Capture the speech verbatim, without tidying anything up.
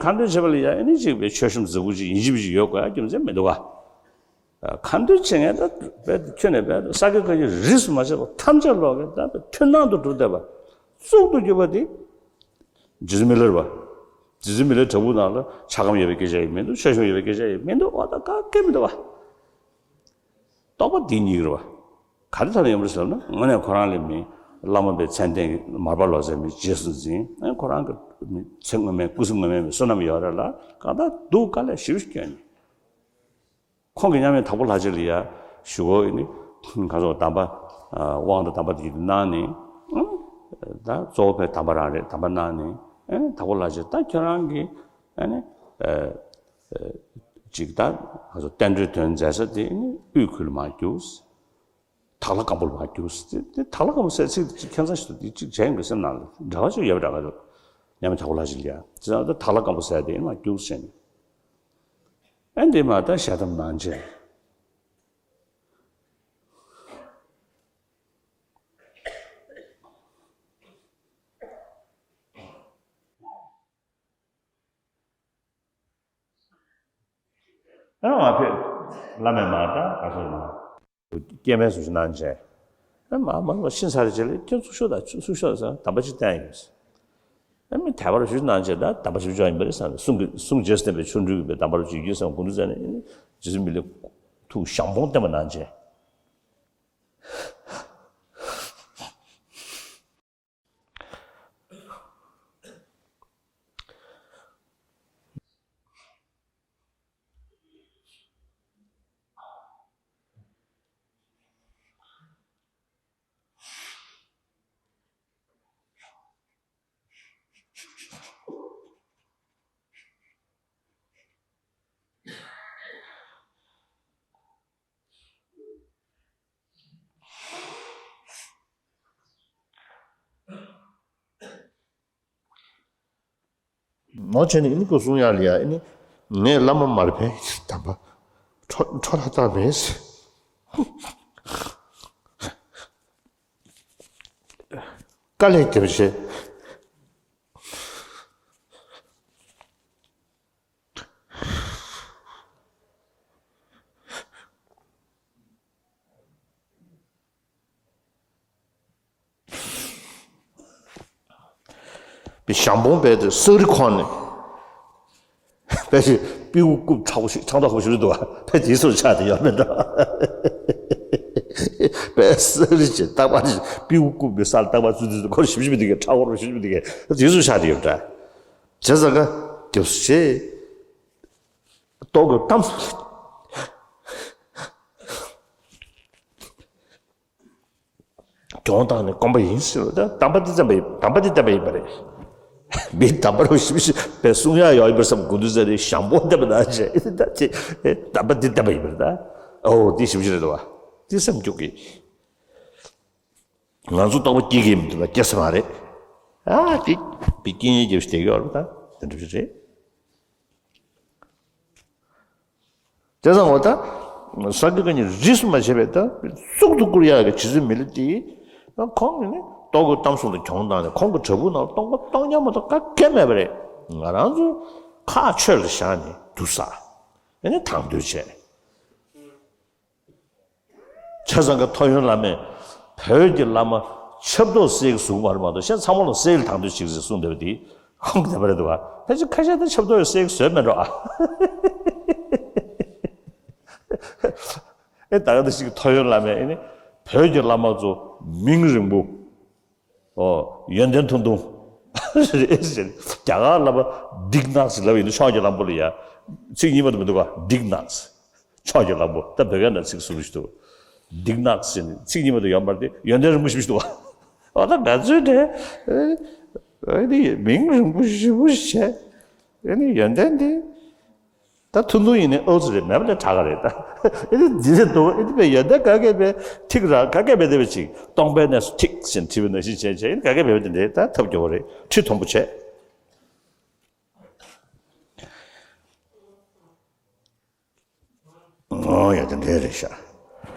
ཁ་འདོན་བྱེད་པ་ལ་ཡང་ཨ་ནི་ཅིག་པའི་མཆོད་གཤོམ་མཛད་སྒོ་ཅིག་ཡིན་གཅིག་མིན་གཅིག་ཡོད་དགོས་ཡ་རྒྱུ་མཚན་མི་འདུག་ག། ཁ་འདོན་བྱེད་མཁན་ད་རྦད་ཁྱོན་ནས་རྦད་ས་དགེ་བཀའ་རྙིང་རིས་སུ་མ་ཆད་པ་ཐམས་ཅད་ལོག་གི་ད་མཐུན་སྣང་དུ་གྲུབ་བསྡད་པ། གཙུག་ཏུ་གྱུར་པ་དེ་ཇི་སི་མི་ལར་བ། ཇི་སི་མི་ལར་དྲ་འབུ་ནང་ལ་ཆགས་སྐམ་ཡོད་པའི་སྐད་ཆ་ཡང་མི་འདུག། མཆོད་གཤོམ་ཡོད་པའི་སྐད་ཆ་ཡང་མི་འདུག། འོ་ད་ག་གེ་མི་འདུག་བ། རྟོགས་པ་འདི་གཉིས་རེད་བ། ག་རེ་ཐོག་ནས་ཡོང་གི་རེད་ཟེར་ན་དངོས་གནས་ཁོ་རང་ལས་མི་བླ་མ་པའི་མཚན་ལྡན་མར་པ་ལོ་ཙཱ་མི་རྗེས་སུ་འཛིན་ཨ་ཁོ་རང་གི་མི་ཚེ་སྔོན་མའི་སྐུ་གཟུགས་སྔོན་མའི་མི་བསོད་ནམས་ཡོད་རེད་ལ་གང་ལྟར་སྡུག་དཀའ་ལས་ཞེ་པོ་སྐྱོན་ནས། ཁོང་གིས་མཉམ་མེད་དྭགས་པོ་ལྷ་རྗེ་ལ་ཡ་ཞུ་སྒོ་ནི་གང་ཚོགས་གདམས་པ་དབང་དང་གདམས་པ་དེ་གནང་ནས་ད་གཙོ་བོ་ཕའི་གདམས་པ་རང་རེད། གདམས་པ་གནང་ནས་དྭགས་པོ་ལྷ་རྗེ་ད་ཁྱོད་རང་གིས་ཨ་ནི་ཅིག་ད་གང་ཚོགས་བསྟན་འགྲོའི་དོན་མཛད་ས་དེ་ནི་དབུས་ཁུལ་ལ་མར་རྒྱུགས། དྭགས་ལྷ་སྐམ་པོ་ལ་མར་རྒྱུགས། དེ་དེ་དྭགས་ལྷ་སྐམ་པོ་ཟེར་ཚིག་དེ་ཁྱད་མཚར་ཞིག་འདུག། དེ་གཅིག་བྱས་ཡོང་གི་སེམས་ནང་ལ་འདྲ་བ་ཅིག་ཡོད་པ་འདྲ་ག་འདུག། མཉམ་མེད་དྭགས་པོ་ལྷ་རྗེ་ལ་ཡ་དེ་ཚོ་ད་དྭགས་ལྷ་སྐམ་པོ་ཟེར་དེ་མར་རྒྱུགས་བྱས་ནས་ཨ་འདི་མ་ད་ཞལ་གདམས་གནང་བྱས། ཨ་མ་ཕེབས། བླ་མས་མར་ད་ག་སོང་མ། སྐྱེ་དམན་སུ་ཞིག་གནང་བྱས། ཨ་མ་མ་མ་ཤི་ཚར་རྗེས་ལ་ཁྱོད་ཚུར་ཤོག་དང་ཚུར་ཤོག་ཟེར་གདམས་པ་ཅིག་བསྟན་ཡོད། ཨ་མི་དད་པར་ཞུ་གནང་བྱས་ད་གདམས་པ་ཞུ་ཆོག་ཡིན་པ་རེད་བསམ་ནས་གསུང་གི་གསུང་རྗེས་སུ་བསྟན་པའི་ཆོ་འཕྲུལ་གྱི་གདམས་པར་ཞུ་རྒྱུ་བསམ་དགོངས་འདུག་ཟེར་ནས་རྗེ་བཙུན་མི་ལའི་ཐུགས་ཞང་པོ་བསྟན་པ་གནང་བྱས། ནོ་བྱས་ནས་ཨ་ནི་སྐུ་གསུང་ཡག་ལ་ཡ་ཨ་ནི་ངས་བླ་མ་མར་ཕན་གྱི་དམ་པ་འཕྲོ་འཕྲོ་ལྷ་བཏགས་མེད། དཀའ་ལས་བརྒྱབ་བྱས། པའི་ཞང་པོ་བས་དེ་སག་རི་ཁོང་ནས་པས་ཞིག་པིའུ་རྐུབ་ཁྲག་པོ་ཞིག་ཁྲག་མདོག་ཁ་པོ་ཞིག་རེད་འདུག་བ། པས་དེའི་ཚུར་ཆགས་དེ་ཡོད་མེད་འདྲ། པས་སག་རི་ཅིག་རྟག་པར་ཅིག་པིའུ་རྐུབ་པའི་སར་རྟག་པར་ཚུར་ཚུར་ཁོར་ཞིབ་ཞིབ་དེ་གས་ཁྲག་པོ་རུ་ཞིབ་ཞིབ་དེ་གས་དེའི་ཚུར་ཆགས་དེ་ཡོད་འདྲ། བྱས་ཙང་ཀ་རྒྱབ་སུ་བྱས། ཏོག་གི་གཏམ་སུ་གྱོང་བཏང་ནས་སྐོམ་པ་ཡིན་ཟེར་བ་ད་གདམས་པ་འདི་བསྟན་པ་ཡིན། གདམས་པ་འདི་བསྟན་པ་ཡིན་པ་རེད། མི་གདམས་པ་རུ་ཞིབ་ཞིབ་པའི་གསུང་ཡག་ཡོད་ཡིན་པར་བསམ་དགོས་འདུག་ཟེར་ནས་ཞང་པོ་བསྟན་པ་ན་བྱས་ད་ཅེ་གདམས་པ་འདི་བསྟན་པ་ཡིན་པ་རེད་ད། ཨོ་འདི་ཞིབ་ཞིབ་རེད་འདུག་བ། འདི་སེམས་སྐྱོ་གི། ང་ཚོ་རྟོགས་པ་སྐྱེ་གི་མི་འདུག་ལ་སྐྱེ་ས་མ་རེད། ཨ་དེ་བི་སྐྱེ་ཉེན་རྒྱབ་ཞིག་བསྡད་ཀྱི་ཡོད་རེད་ད། དེ་འདྲ་ཞིག་རེད། དེ་ཙང་འོ་ད་ས་དགེ་བཀའ་རྙིང་རིས་སུ་མ་ཆད་པའི་ད་གཙུག་ཏུ་བཀུར་ཡག་གི་རྗེ་བཙུན་མི་ལ་དེ་ཁོང་གིས་ནི་ཏོག་གི་གཏམ་གསུང་ལ་གྱོང་བཏང་ནས་ཁོང་གི་དྲ་འབུ་ནང་སྟོང་པ་སྟོང་ཉམས་མ་གཏོགས་ག་གེ་མེད་པ་རེད། ང་རང་ཚོ་ཁ་ཆོས་ལ་བཞག་ནས་དུ་ས་ཨེ་ནི་དང་དོད་བྱས། ཆ་ཚང་གི་ཐོ་ཡོན་བླ་མས་བོད་ཀྱི་བླ་མ་ཆབ་ཏོག་སེལ་གྱི་བཟུང་བ་རེད་མ་གཏོགས་གཞན་ཚང་མ་ལ་སེལ་གྱི་དང་དོད་བྱེད་ཀྱི་ཟེར་གསུངས་བསྡད་པ་དེ་ཁོང་གི་བསྡད་པ་རེད་འདུག་བ། ཕལ་ཆེར་ཁ་ཤས་དེ་ཆབ་ཏོག་ཡོད་སེལ་གྱི་བཟོས་མེད་འགྲོ་ཨ། ཨེ་ད་ག་འདི་ཞིག་ཐོ་ཡོན་བླ་མས་ཨེ་ནི་བོད་ཀྱི་བླ་མ་ཚོ་མིང་རིང་པོ། ཨོ། ཡོན་ཏན་ཐུང་ཐུང་། རེད་ཟེར། རྒྱ་གར་བསླབ་པ་ཌིག་ནག་ཟེར་ལབ་ཡིན་ན་ཕྱོགས་ཀྱི་གླང་པོ་ལ་ཡ། ཚིག་གཉིས་མ་གཏོགས་མི་འདུག་ག་ཌིག་ནག་ཕྱོགས་ཀྱི་གླང་པོ་ད་བོད་སྐད་ནང་ཚིག་ཟུར་ཞིག་འདུག་ཌིག་ནག་ཟེར་ནས་ཚིག་གཉིས་མ་གཏོགས་ཡོད་མ་རེད་དེ་ཡོན་ཏན་རིང་པོ་ཞིག་འདུག་ག་ཨོ་ད་ང་ཚོའི་འདྲ། ཨེ་ནི་མིང་རིང་པོ་ཞེ་པོ་བྱས། ཨེ་ནི་ཡོན་ཏན་དེ། ད་ཐུང་ཐུང་ཡིན་ནའི་ཨོ་ཙི་རེད་མེད་པ་ལས་དྲག་ག་རེད་ད། ཨེ་ནི་འདི་རེད་འདུག་ཨེ་ནི་བས་ཡོན་ཏན་ག་གེ་བས་ཐིག་ར་ག་གེ་བས་དེ་བས་ཅིག་སྟོང་པའི་གནས་སུ་ཐིག་ཟེར་བྲིས་པའི་ནང་བཞིན་བྱས་བྱས་ཨེ་ནི་ག་གེ་བས་དེ་འདྲས་ད་ཐབས་སྐྱོ་བོ་རེད་ཁྲི་མཐོན་པོ་བྱས། ཨོ་ཡ་དེ་འདྲས་རེད་ཤག